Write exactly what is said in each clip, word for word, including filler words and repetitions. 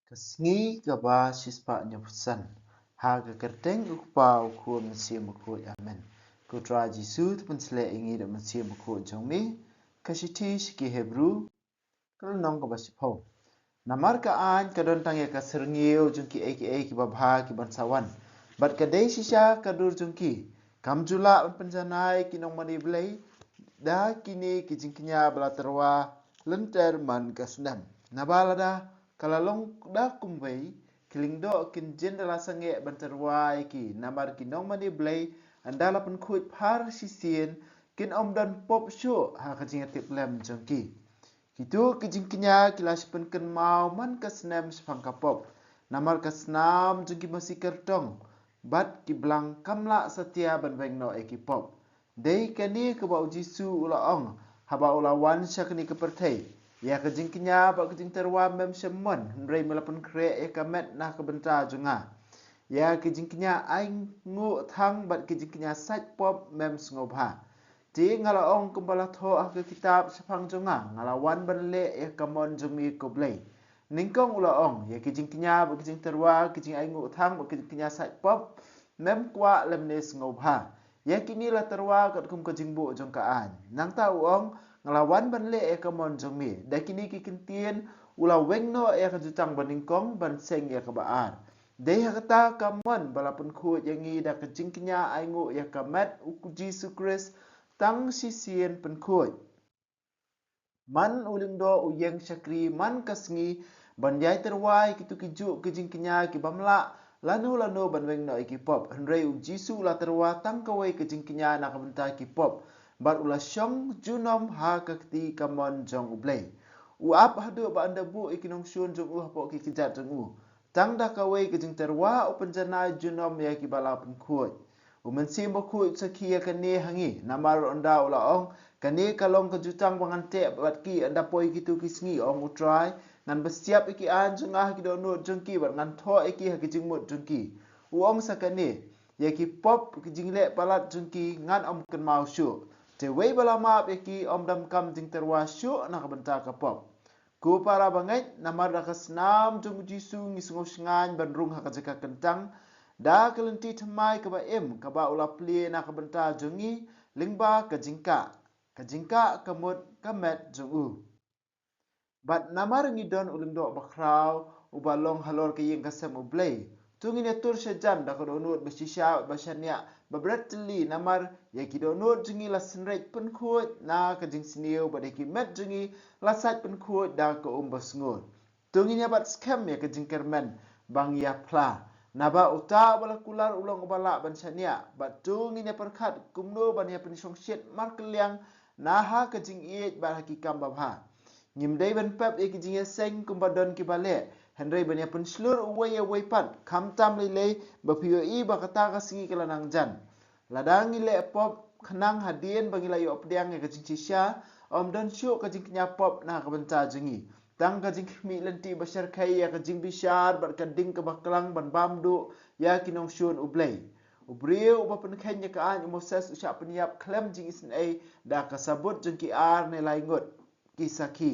Ka sngi kaba shispah hynñiewphew san. Ha ka kyrteng u Kpa, u Khun, u Mynsiem Bakhuid. Amen. Ko Trai Jisu, to pynshlur ïa ngi da u Mynsiem Bakhuid jong me. Ka shithi sha ki Hebru, ka lynnong kaba shiphew. Namar ka aiñ ka don tang ïa ka syrngiew jong kiei kiei kiba bha kiban sa wan, bad ka dei shisha ka dur jong ki. Kam ju lah ban pynjanai ki nongmane Blei da kine ki jingkñia ba la tyrwa lynter man ka snem. Naba lada ka la long da kumwei, ki lyngdoh kin jin da la sangeh ban tyrwa ïa ki. Namar ki nongmane Blei, ynda la pynkhuid phar shisien, kin ym don pop shuh ha ka jingïatiplem jong ki. Kito ki jingkñia ki la shu pynkynmaw man ka snem shaphang ka pop. Namar ka snam jong ki masi kyrtong bad ki blang kam lah satia ban weng noh ïa ki pop. Dei kane kaba u Jisu u la ong haba u la wan sha kane ka pyrthei: Ïa ka jingkñia bad ka jingtyrwa mem shym mon, hynrei me la pynkhreh ïa ka met na ka bynta jong nga. Ïa ki jingkñia ainguh thang bad ki jingkñia sait pop mem sngewbha. Te nga la ong kumba la thoh ha ka kitab shaphang jong nga: Nga la wan ban leh ïa ka mon jong me, ko Blei. Nyngkong u la ong: Ïa ki jingkñia bad ki jingtyrwa, ki jingainguh thang bad ki jingkñia sait pop mem kwah lymne sngewbha. Ïa kine la tyrwa katkum ka jingbuh jong ka aiñ. Nangta u ong: Nga la wan ban leh ïa ka mon jong me. Da kine ki kyntien u la weng noh ïa ka jutang banyngkong ban seng ïa kaba ar. Dei ha kata ka mon ba la pynkhuid ïa ngi da ka jingkñia ainguh ïa ka met u Jisu Khrist tang shisien pynkhuid. Man u lyngdoh u ïeng shakri man ka sngi ban ïai tyrwa ïa kito kijuh ki jingkñia ki bym lah lano lano ban weng noh ïa ki pop. Hynrei u Jisu u la tyrwa tang kawei ka jingkñia na ka bynta ki pop, bad u la shong junom ha ka kti kamon jong U Blei. U ap haduh ba yn da buh ïa ki nongshun jong u hapoh ki kjat jong u. Tang da kawei ka jingtyrwa u pynjanai junom ïa kiba la pynkhuid. U Mynsiem Bakhuid u sakhi ïa kane ha ngi, namar ynda u la ong: Kane ka long ka jutang ba ngan teh bad ki ynda poi kito ki sngi, ong U Trai. Ngan bsiap ïa ki aiñ jong nga ha ki dohnud jong ki bad ngan thoh ïa ki ha ki jingmut jong ki. U ong sa kane: Ïa ki pop, ki jingleh palat jong ki, ngan ym kynmaw shuh. Te wei ba la map ïa ki ym donkam jingtyrwa shuh na ka bynta ka pop. Ko para bangeit, namar da ka snam jong u Jisu ngi sngew shngaiñ ban rung ha ka jaka kyntang da ka lynti thymmai kaba im kaba u la plie na ka bynta jong ngi lyngba ka jingkah, ka jingkah ka mut ka met jong u. Bad namar ngi don u lyngdoh bakhraw uba long halor ka ïing ka sem U Blei, to ngin ïatur shajan da ka dohnud ba shisha bad ba shaniah ba bret tylli, namar ïa ki dohnud jong ngi la synreit pynkhuid na ka jingsniew, bad ïa ki met jong ngi la sait pynkhuid da ka um ba sngur. To ngin ïa bat skhem ïa ka jingkyrmen ba ngi ïa phla, naba uta uba la kular u long uba lah ban shaniah. Bad to ngin ïa pyrkhat kumno ban ïa pynshongshit markylliang na ha ka jingïeit bad ha ki kam babha. Ngim dei ban pep ïa ki jingïaseng kumba don kiba leh, hynrei ban ïa pynshlur uwei ïa uwei pat, khamtam lei lei ba phi ïohi ba kata ka sngi ka la nang jan. Lada ngi leh pop khnang hadien ba ngi la ïoh pdiang ïa ka jingshisha, ym don shuh ka jingkñia pop na ka bynta jong ngi. Tang ka jingkhmih lynti ba shyrkhei ïa ka jingbishar bad ka ding kaba klang ban bam duh ïa ki nongshun U Blei. U briew uba pynkheiñ ïa ka aiñ u Moses u shah pynïap khlem jingisynei da ka sabut jong ki ar ne lai ngut ki sakhi.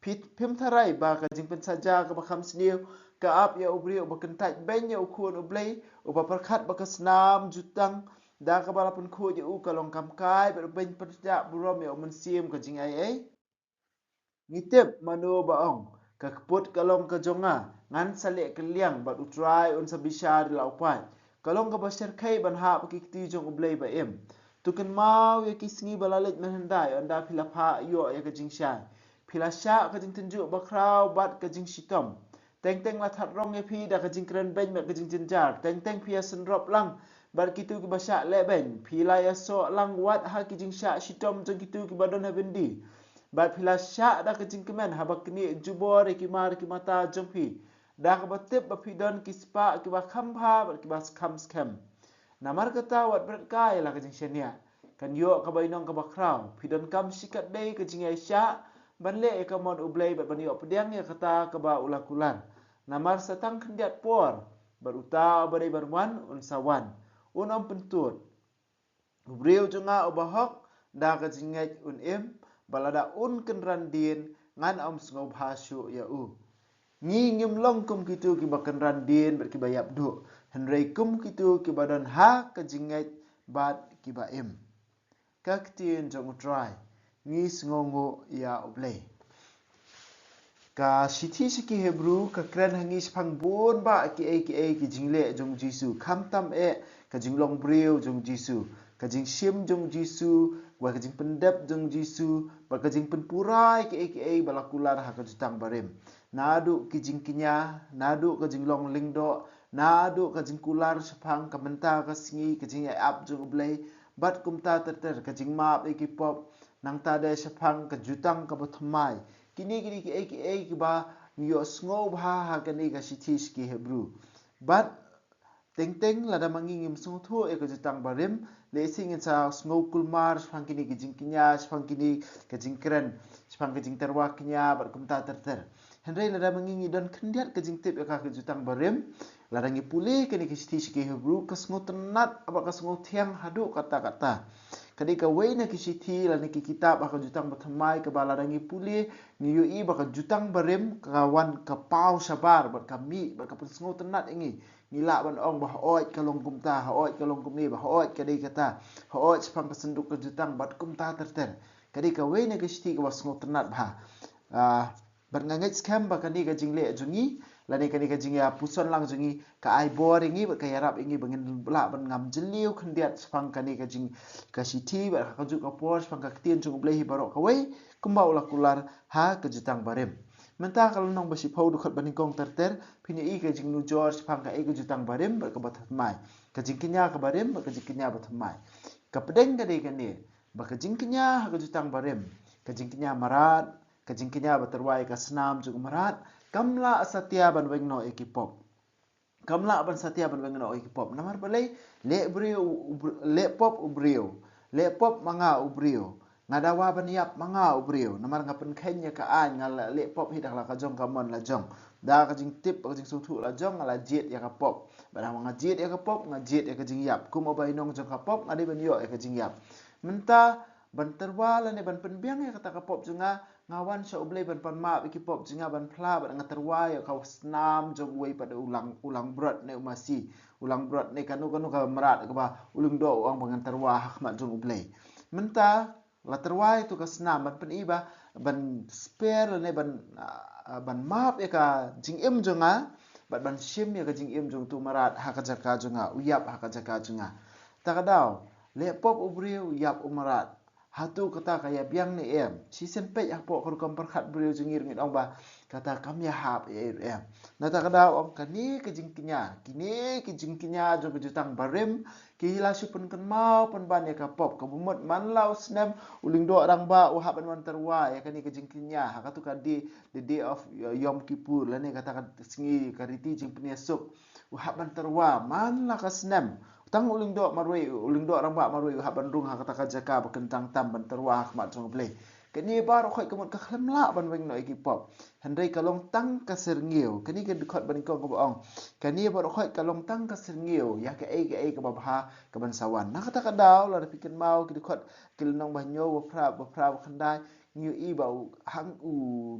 Phit phim tharai ba ka jingpynsaja kaba kham sniew ka ap ïa u briew uba kyntait beiñ ïa u Khun U Blei, uba pyrkhat ba ka snam jutang da kaba la pynkhuid ïa u ka long kam kai bad u beiñ pynsaja burom ïa u Mynsiem ka jingaiei? Ngi tip mano ba ong: Ka kput ka long ka jong nga, ngan sa leh kylliang bad U Trai un sa bishar ïa la u paid. Ka long kaba shyrkhei ban hap ha ki kti jong U Blei ba im. To kynmaw ïa ki sngi ba la leit mynhyndai, ynda phi la phah ïoh ïa ka jingshai. Phi la shah ka jingtynjuh bakhraw bad ka jingshitom. Teng teng la that rong ïa phi da ka jingkren beiñ bad ka jingjynjar. Teng teng phi ïa synrop lang bad kito kiba shah leh beiñ. Phi la ïasoh lang wat ha ki jingshah shitom jong kito kiba don ha byndi. Bad phi la shah da ka jingkmen haba knieh jubor ïa ki mar ki mata jong phi. Da kaba tip ba phi don ki spah kiba kham bha bad kiba kham skhem. Namar kata wat bret kai la ka jingshaniah. Kan ïoh ka bainong kaba khraw. Phi donkam shikatdei ka jingïaishah ban leh ïa ka mon U Blei bad ban ïoh pdiang ïa kata kaba u la kular. Namar sa tang khyndiat por bad uta uba dei ban wan un sa wan, un ym pyntud. U briew jong nga uba hok, da ka jingngeit un im, bad lada un kynran dien, ngan ym sngewbha shuh ïa u. Ngi ngim long kum kito kiba kynran dien bad kiba ïap duh, hynrei kum kito kiba don ha ka jingngeit bad kiba im. Ka ktien jong U Trai. Ngi sngewnguh ïa U Blei. Ka shithi sha ki Hebru ka kren ha ngi shaphang bun bah kiei kiei ki jingleh jong U Jisu, khamtam eh ka jinglong briew jong U Jisu, ka jingshim jong U Jisu, wa ka jingpyndep jong U Jisu, bad ka jingpynpura ïa kiei kiei ba la kular ha ka jutang barim. Naduh ki jingkñia, naduh ka jinglong lyngdoh, naduh ka jingkular shaphang ka mynta ka sngi, ka jingïaid ap jong U Blei, bad kumta ter ter, ka jingmap ïa ki pop, nangta de shaphang ka jutang kaba thymmai. Kine kine kiei kiei kiba ngi ïohsngew bha ha kane ka shithi sha ki Hebru. Bad teng teng lada ma ngi ngim sngewthuh ïa ka jutang barim, lehse ngin sa sngew kulmar shaphang kine ki jingkñia, shaphang kine ka jingkren, shaphang ka jingtyrwa kñia bad kumta ter ter. Hynrei lada ma ngi ngi don khyndiat ka jingtip ïa ka, ka jutang barim, lada ngi pule kane ka shithi sha ki Hebru, ka sngewtynnat bad ka sngewthiang haduh katta katta. Ka dei kawei na ki shithi lane ki kitab ha ka jutang bathymmai kaba lada ngi pule, ngi ïohi ba ka jutang barim ka wan ka paw shabar bad ka mih bad ka pynsngewtynnat ïa ngi. Ngi lah ban ong ba hooid ka long kumta, hooid ka long kumne, ba hooid ka dei kata, hooid shaphang ka synduk ka jutang bad kumta ter ter. Ka dei kawei na ka shithi kaba sngewtynnat bha. Ah, bad nga ngeit skhem ba kane ka jingleh jong ngi lane kane ka jingïapuson lang jong ngi ka ai bor ïa ngi bad ka ïarap ïa ngi ba ngin lah ban ngam jylliew khyndiat shaphang kane ka jing, ka shithi bad ha kajuh ka por shaphang ka ktien jong U Blei hi baroh kawei, kumba u la kular ha ka jutang barim. Mynta ka lynnong ba shiphew, dkhot ba nyngkong ter ter, phin ïohi ka jingnujor shaphang kaei ka jutang barim bad kaba thymmai, ka jingkñia kaba rim bad ka jingkñia ba thymmai. Ka pdeng ka dei kane, ba ka jingkñia ha ka jutang barim, ka jingkñia mrad, ka jingkñia ba tyrwa ïa ka snam jong u mrad, kam lah satia ban weng noh ïa ki pop. Kam lah ban satia ban weng noh ïa ki pop. Namar balei? Leh briew u br-, leh pop u briew. Leh pop ma nga u briew. Nga dawa ban ïap ma nga u briew. Namar nga pynkheiñ ïa ka aiñ, nga la leh pop hi da la ka jong ka mon la jong. Da ka jingtip, ka jingsngewthuh la jong, nga la jied ïa ka pop. Bad haba nga jied ïa ka pop, nga jied ïa ka jingïap. Kum u bainong jong ka pop, nga dei ban ïoh ïa ka jingïap. Mynta ban tyrwa lane ban pynbiang ïa kata ka pop jong nga, nga wan sha U Blei ban pan map ïa ki pop jong nga, ban phla bad nga tyrwa ïa ka snam jong uwei pat u lang, u langbrot ne u masi, u langbrot ne kano kano ka mrad kaba u lyngdoh u ong ba ngan tyrwa ha khmat jong U Blei. Mynta la tyrwa ïa tu ka snam ban pyni ba ban spare lane ban, ah, ban map ïa ka jingim jong nga, bad ban shim ïa ka jingim jong tu mrad ha ka jaka jong nga, u ïap ha ka jaka jong nga. Ta ka daw, leh pop u briew, ïap u mrad. Hato kata ka ïa biang ne em? Shisien peit hapoh ka rukom pyrkhat briew jong ngi ruh ngin ong ba kata kam ïa hap ïa ei ruh em. Na ta ka daw ong kane ka jingkñia, kine ki jingkñia jong ka jutang barim, ki la shu pynkynmaw pynban ïa ka pop, kaba mut man la u snem u lyngdoh rangbah u hap ban wan tyrwa ïa kane ka jingkñia ha katu ka day, the day of Yom Kippur, lane kata ka sngi ka riti jingpynïasuk. U hap ban tyrwa man la ka snem. Tang u lyngdoh marwei, u lyngdoh rangbah marwei u hap ban rung ha kata ka jaka ba kyntang tam ban tyrwa ha khmat jong U Blei. Kane baroh khoit ka mut ka khlem lah ban weng noh ïa ki pop. Hynrei ka long tang ka syrngiew. Kane ka dkhot ba nyngkong kaba ong, kane baroh khoit ka long tang ka syrngiew ïa kaei kaei kaba bha kaban sa wan. Na kata ka daw lada phi kynmaw ki dkhot, ki lynnong ba hynñiew, ba phra, ba phra, ba khyndai, ngi ïohi ba u, hang u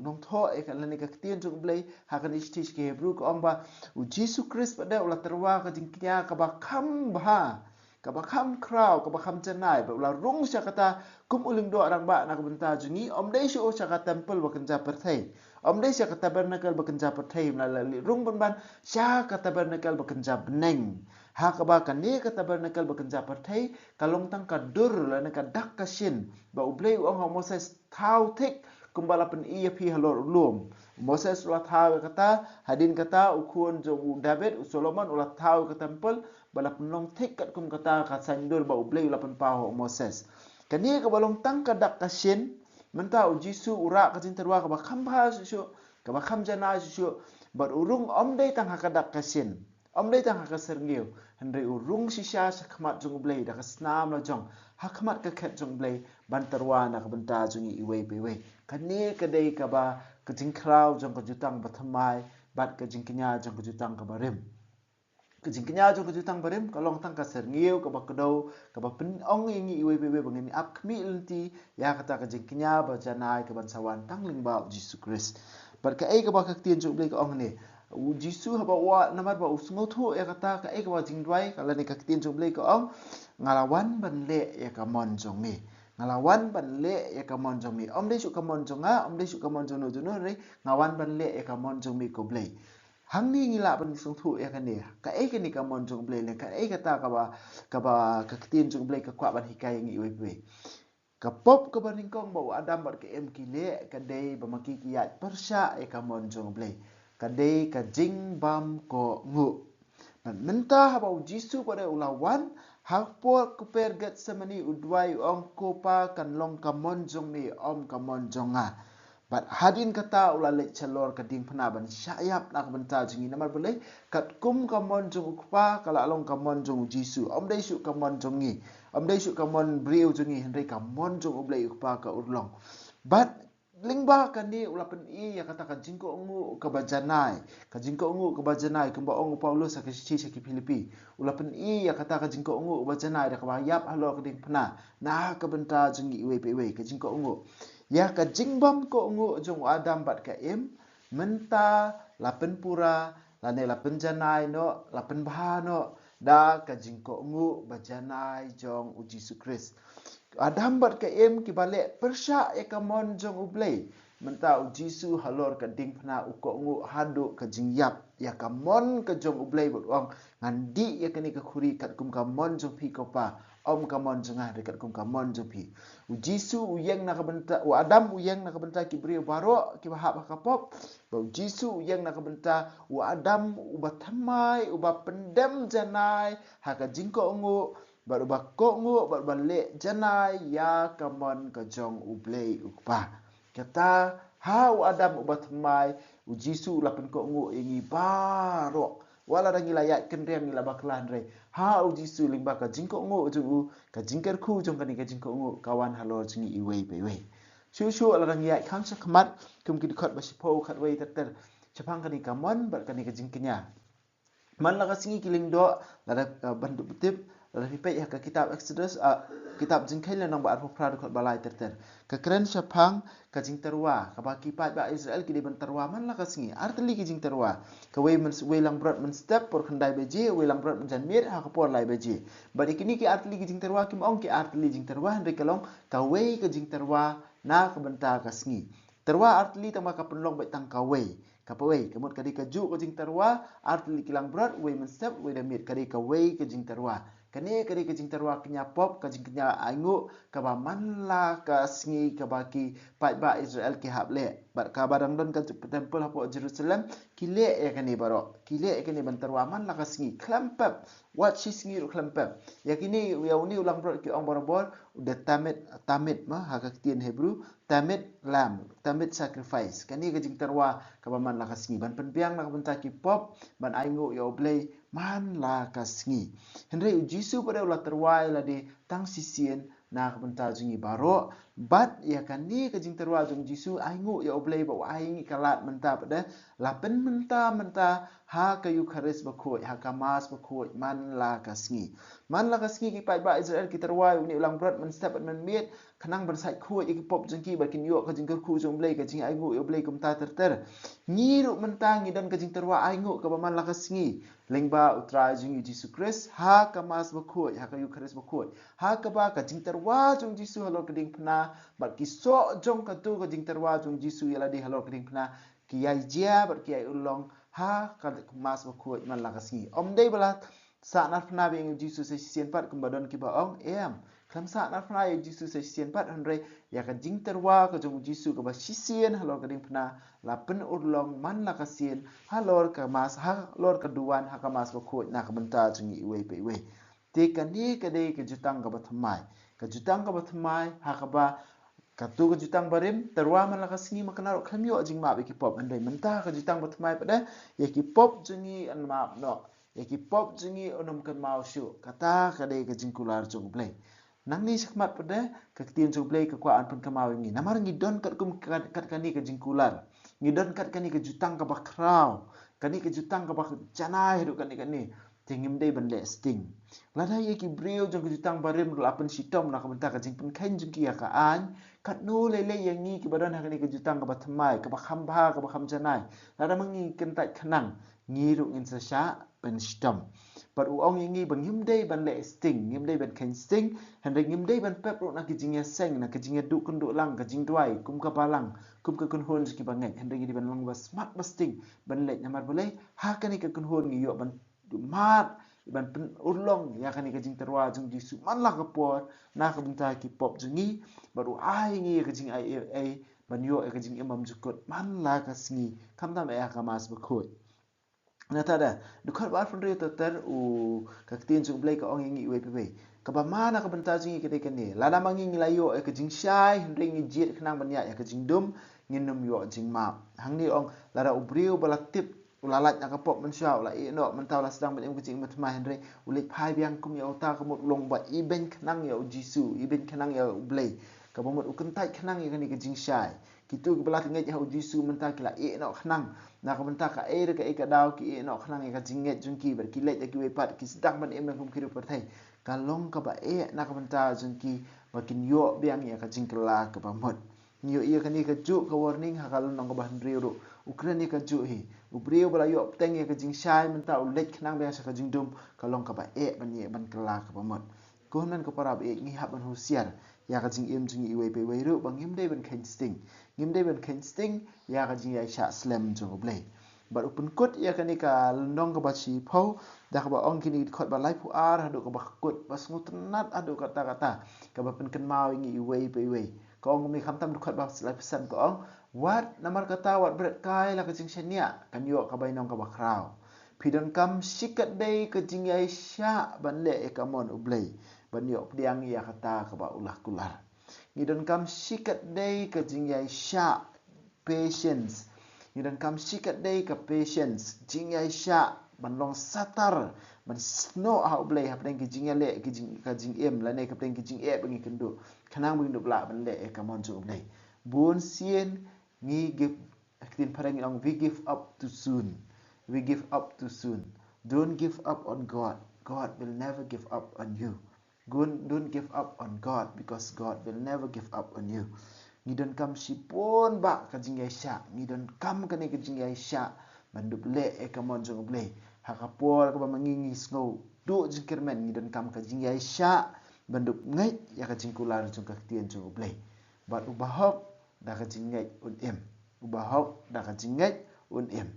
nongthoh ïa ka lane ka ktien jong U Blei ha kane ka shithi sha ki Hebru ka ong ba U Jisu Khrist pat de u la tyrwa ka jingkñia kaba kham bha, kaba kham khraw, kaba kham janai, bad u la rung sha kata kum u lyngdoh rangbah na ka bynta jong ngi, ym dei shuh sha ka temple ba kynja pyrthei, ym dei sha ka tabernacle ba kynja pyrthei, u la leit rung pynban sha ka tabernacle ba kynja bneng. Ha kaba kane ka tabernacle ba kynja pyrthei ka long tang ka dur lane ka dak ka shin, ba U Blei u ong ha u Moses, thaw thik kumba la pyni ïa phi halor u lum. U Moses u la thaw ïa kata, hadien kata u khun jong u David, u Solomon, u la thaw ïa ka temple, ba la pynlong thik katkum kata ka saiñdur ba U Blei u la pynpaw ha u Moses. Kane kaba long tang ka dak ka shin, mynta U Jisu u rah ka jingtyrwa kaba kham bha shuh shuh, kaba kham janai shuh shuh, bad u rung ym dei tang ha ka dak ka shin, ym dei tang ha ka syrngiew, hynrei u rung shisha sha khmat jong U Blei da ka snam la jong, ha khmat ka khet jong U Blei, ban tyrwa na ka bynta jong ngi iwei pa iwei. Kane ka dei kaba ka jingkhraw jong ka jutang bathymmai bad ka jingkñia jong ka jutang kaba rim. Ka jingkñia jong ka jutang barim ka long tang ka syrngiew kaba kdew, kaba pynong ïa ngi iwei pa iwei ba ngin ap khmih lynti ïa kata ka jingkñia ba janai kaban sa wan tang lyngba U Jisu Khrist. Bad kaei kaba ka ktien jong U Blei ka ong hangne. U Jisu haba u wan, namar ba u sngewthuh ïa kata, kaei kaba jingduwai ka lane ka ktien jong U Blei ka ong, nga la wan ban leh ïa ka mon jong me. Nga la wan ban leh ïa ka mon jong me. Ym dei shuh ka mon jong nga, ym dei shuh ka mon jong no jong no, hynrei nga wan ban leh ïa ka mon jong me ko Blei. Hangne ngi lah ban sngewthuh ïa kane. Kaei kane ka mon jong U Blei, lane kaei kata kaba, kaba ka ktien jong U Blei ka kwah ban hikai ïa ngi iwei pa iwei. Ka pop kaba nyngkong ba u Adam bad ka Im ki leh ka dei ba ma ki ki ïaid pyrshah ïa ka mon jong U Blei. Ka dei ka jingbam kohnguh. Bad mynta haba u Jisu pat u la wan, ha por ka por Gethsemane u duwai u ong, ko Pa, kan long ka mon jong me, ym ka mon jong nga. Bad hadien kata u la leit shalor ka diengphna ban shah ïap na ka bynta jong ngi, namar balei, katkum ka mon jong u Kpa ka la long ka mon jong u Jisu. Ym dei shuh ka mon jong ngi. Ym dei shuh ka mon briew jong ngi, hynrei ka mon jong U Blei u Kpa ka urlong. Bad lyngba kane u la pyni ïa kata ka jingkohnguh kaba janai. Ka jingkohnguh kaba janai, kumba ong u Paulus ha ka shithi sha ki Philippi. U la pyni ïa kata ka jingkohnguh kaba janai da kaba ïap halor ka diengphna na ka bynta jong ngi iwei pa iwei, ka jingkohnguh. Ïa ka jingbam kohnguh jong u Adam bad ka Im, mynta la pynpura, lane la pynjanai noh, la pynbha noh da ka jingkohnguh ba janai jong u Jisu Khrist. Adam bad ka Im kiba leh pyrshah ïa ka mon jong U Blei. Mynta u Jisu halor ka diengphna u kohnguh haduh ka jingïap ïa ka mon ka jong U Blei bad u ong, ngan dih ïa kane ka khuri katkum ka mon jong phi ko Pa, ym ka mon jong nga, hynrei katkum ka mon jong phi. U Jisu u ïeng na ka bynta, u Adam u ïeng na ka bynta ki briew baroh kiba hap ha ka pop. Bad u Jisu u ïeng na ka bynta u Adam uba thymmai, uba pyndem janai ha ka jingkohnguh, bad uba kohnguh, bad uba leh janai ïa ka mon ka jong U Blei u Kpa. Kata ha u Adam uba thymmai, u Jisu u la pynkohnguh ïa ngi baroh. Wat la dang ngi la ïaid kynriang, ngi la bakla, hynrei ha u Jisu lyngba ka jingkohnguh jong u, ka jingkyrkhu jong kane ka jingkohnguh ka wan halor jong ngi iwei pa iwei. Shuh shuh la dang ngi ïaid kham sha khmat, kum ki dkhot ba shiphew khatwei ter ter. Shaphang kane ka mon bad kane ka jingkñia. Man la ka sngi ki lyngdoh, lada, eh, ban tip, lada phi peit ha ka kitab Exodus, ah, kitab Jingkheiñ lynnong ba arphew phra dkhot ba lai ter ter. Ka kren shaphang ka jingtyrwa, kaba ki paidbah Israel ki dei ban tyrwa man la ka sngi. Artylli ki jingtyrwa. Kawei myn, wei langbrot mynstep por khyndai baje, wei langbrot mynjanmiet ha ka por lai baje. Bad ïa kine ki artylli ki jingtyrwa kim ong ki artylli jingtyrwa, hynrei ka long kawei ka jingtyrwa na ka bynta ka sngi. Tyrwa artylli tangba ka pynlong beit tang kawei. Kaba wei, ka mut ka dei kajuh ka jingtyrwa, artylli ki langbrot, wei mynstep, wei da miet, ka dei kawei ka jingtyrwa. Kane ka dei ka jingtyrwa kñia pop, ka jingkñia ainguh, kaba man la ka sngi kaba ki paidbah Israel ki hap leh. Bad kaba dang don ka templ hapoh Jerusalem, ki leh ïa kane baroh, ki leh ïa kane ban tyrwa man la ka sngi, khlem pep, wat shi sngi ruh khlem pep. Ïa kine, ïa une u langbrot ki ong barabor, u dei tamid, tamid ma, ha ka ktien Hebrew, tamid lamb, tamid sacrifice. Kane ka jingtyrwa kaba man la ka sngi. Ban pynbiang na ka bynta ki pop, ban ainguh ïa U Blei man la ka sngi. Hynrei u Jisu pat u la tyrwa ïa lade tang shisien na ka bynta jong ngi baroh. Bad ïa kane ka jingtyrwa jong u Jisu ainguh ïa U Blei ba u ai ngi ka lad mynta pat, la pynmynta mynta ha ka Eukharist bakhuid, ha ka Mass bakhuid man la ka sngi. Man la ka sngi ki paidbah Israel ki tyrwa ïa une u langbrot mynstep bad mynmiet, khnang ban sait khuid ïa ki pop jong ki bad kin ïoh ka jingkyrkhu jong U Blei, ka jingainguh ïa U Blei kumta ter ter. Ngi ruh mynta ngi don ka jingtyrwa ainguh kaba man la ka sngi. Lyngba U Trai jong ngi Jisu Khrist, ha ka Mass bakhuid, ha ka Eukharist bakhuid. Ha kaba ka jingtyrwa jong u Jisu halor ka diengphna, bad ki soh jong kato ka jingtyrwa jong u Jisu ïa lade halor ka diengphna, ki ïai jia bad ki ïai urlong ha ka Mass bakhuid man la ka sngi. Ym dei ba la sah narphna beit ïa u Jisu sa shisien pat kumba don kiba ong, em. Khlem sah narphna ïa u Jisu sa shisien pat, hynrei ïa ka jingtyrwa ka jong u Jisu kaba shisien halor ka diengphna la pynurlong man la ka sien halor ka Mass, halor ka duwan ha ka Mass bakhuid na ka bynta jong ngi iwei pa iwei. Te kane ka dei ka jutang kaba thymmai. Ka jutang kaba thymmai ha kaba kato ka jutang barim, tyrwa man la ka sngi ma kane ruh khlem ïoh jingmap ïa ki pop, hynrei mynta ka jutang bathymmai pat, ïa ki pop jong ngi yn map noh. Ïa ki pop jong ngi un ym kynmaw shuh. Kata ka dei ka jingkular jong U Blei. Nangne shakhmat pat, ka ktien jong U Blei ka kwah ban pynkynmaw ïa ngi. Namar ngi don katkum kat, kat kane ka jingkular. Ngi don kat kane ka jutang kaba khraw. Kane ka jutang kaba janai haduh katne katne. te ngim dei ban leh sting. Lada ïa ki briew jong ka jutang barim ruh la pynshitom na ka bynta ka jingpynkheiñ jong ki ïa ka aiñ, katno lei lei ïa ngi kiba don ha kane ka jutang kaba thymmai, kaba kham bha, kaba kham janai. Lada ma ngi kyntait khnang, ngi ruh ngin sa shah pynshitom. Bad u ong ïa ngi ba ngim dei ban leh sting, ngim dei ban kheiñ sting, hynrei ngim dei ban pep ruh na ka jingïaseng, na ka jingïaduh kynduh lang, ka jingduwai kum ka balang, kum ka kynhun jong ki bangeit, hynrei ngi dei ban long ba smat ba sting ban leh. Namar balei? Ha kane ka kynhun ngi ïoh ban mad, ban pynurlong ïa kane ka jingtyrwa jong Jisu man la ka por na ka bynta ki pop jong ngi, bad u ai ngi ïa ka jingai ei ei ban ïoh ïa ka jingim bymjukut man la ka sngi, khamtam ïa ka Mass Bakhuid. Nangta da dkhot ba arphew hynriew ter ter, u, ka ktien jong U Blei ka ong ïa ngi iwei pa iwei. Kaba ma na ka bynta jong ngi ka dei kane: lada ma ngi ngi la ïoh ïa ka jingshai hynrei ngi jied khnang ban ïaid ïa ka jingdum, ngin ym ïoh jingmap. Hangne ong, lada u briew ba la tip, u la lait na ka pop mynshuwa, u la ïeh noh, mynta u la sdang ban im ka jingim bathymmai, hynrei u leit phai biang kum ïa uta ka mut, u long ba ibeiñ khnang ïa u Jisu, ibeiñ khnang ïa U Blei. Kaba mut u kyntait khnang ïa kane ka jingshai. Kito kiba la ngeit ha u Jisu mynta ki la ïeh noh khnang. Na ka bynta kaei re kaei ka daw ki ïeh noh khnang ïa ka jingngeit jong ki, bad ki leit ïa kiwei pat, ki sdang ban im kum ki riewpyrthei. Ka long kaba eh na ka bynta jong ki ba kin ïoh biang ïa ka jingkylla kaba mut. Ngi ïoh ïa kane kajuh ka warning ha ka lynnong kaba hynriew ruh. U kren ïa kajuh hi. U briew ba la ïoh bteng ïa ka jingshai mynta u leit khnang biang sha ka jingdum, ka long kaba eh ban ïa ban kylla kaba mut. Ko hynmen ko para baieit, ngi hap ban husiar ïa ka jingim jong ngi iwei pa iwei ruh ba ngim dei ban kheiñ sting. Ngim dei ban kheiñ sting ïa ka jingïaishah slem jong U Blei. Bad u pynkut ïa kane ka lynnong kaba shiphew da kaba ong kine ki dkhot ba laiphew ar haduh kaba kut, ba sngewtynnat haduh katta katta, kaba pynkynmaw ïa ngi iwei pa iwei. Ka ong kumne, khamtam dkhot ba laiphew san, ka ong: Wat namar kata, wat bret kai la ka jingshaniah, kan ïoh ka bainong kaba khraw. Phi donkam shikatdei ka jingïaishah ban leh ïa ka mon U Blei, ban ïoh pdiang ïa kata kaba u la kular. Ngi donkam shikatdei ka jingïaishah, patience. Ngi donkam shikatdei ka patience, jingïaishah, ban long satar, ban snoh ha U Blei hapdeng ki jingïaleh, ki jing, ka jingim, lane hapdeng ki jingeh ba ngi kynduh, khnang ba ngin dup lah ban leh ïa ka mon jong U Blei. Bun sien ngi give, ha ka ktien phareng ngi ong, we give up too soon. We give up too soon. Don't give up on God. God will never give up on you. Don't, don't give up on God, because God will never give up on you. Ngi donkam shibun bah ka jingïaishah, ngi donkam kane ka jingïaishah ban dup leh ïa ka mon jong U Blei. Ha ka por kaba ma ngi ngi sngew duh jingkyrmen, ngi donkam ka jingïaishah ban dup ngeit ïa ka jingkular jong ka ktien jong U Blei. Bad u bahok da ka jingngeit un im. U bahok da ka jingngeit un im.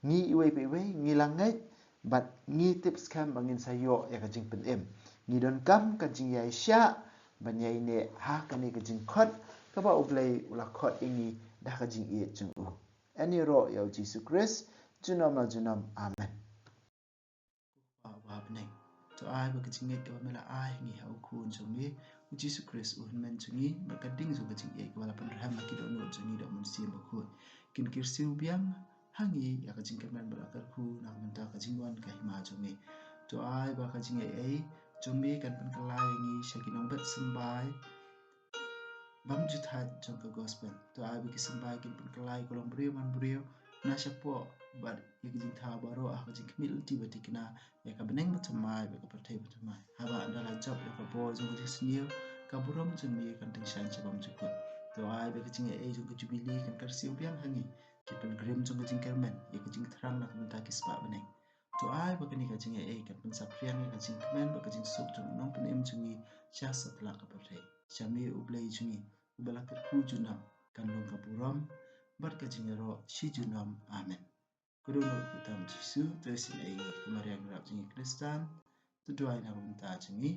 Ngi iwei pa iwei ngi la ngeit bad ngi tip skhem ba ngin sa ïoh ïa ka jingpynim. Ngi donkam ka jingïaishah ban ïaineh ha kane ka jingkhot kaba U Blei u la khot ïa ngi da ka jingïeit jong u. Yn ïaroh ïa U Jisu Khrist junom la junom. Amen. Ko Kpa uba ha bneng, to ai ba ka jingngeit kaba me la ai ha ngi ha U Khun jong me U Jisu Khrist, U Hynmen jong ngi, bad ka ding jong ka jingïeit kaba la pynrhem ha ki dohnud jong ngi da U Mynsiem Bakhuid, kin kyrsiew biang ha ngi ïa ka jingkyrmen ba la kyrkhu na ka bynta ka jingwan ka hima jong me. To ai ba ka jingaiei jong me kan pynkylla ïa ngi sha ki nongbet symbai bymjukut jong ka gospel. To ai ba ki symbai kin pynkylla ïa ka longbriew manbriew na shapoh bad ïa ka jingthaw baroh ha ka jingkhmih lynti ba thikna ïa ka bneng bathymmai bad ka pyrthei bathymmai. Haba ynda la jop ïa ka bor jong ka jingsniew, ka burom jong me kan tyngshaiñ sha bymjukut. To ai ba ka jingaiei jong ka jubili kan kyrsiew biang ha ngi, ki pilgrim jong ka jingkyrmen, ïa ka jingthrang na ka bynta ki spah bneng. To ai ba kane ka jingaiei kan pynsaphriang ïa ka jingkmen bad ka jingsuk jong u Nongpynim jong ngi sha satlak ka pyrthei. Sha me U Blei jong ngi uba la kyrkhu junom, kan long ka burom bad ka jingïaroh shi junom. Amen. Ka dohnud kyrteng U Jisu, to isynei ïa ngi. Ko Maria nongrep jong ngi Khristan, to duwai na ka bynta jong ngi.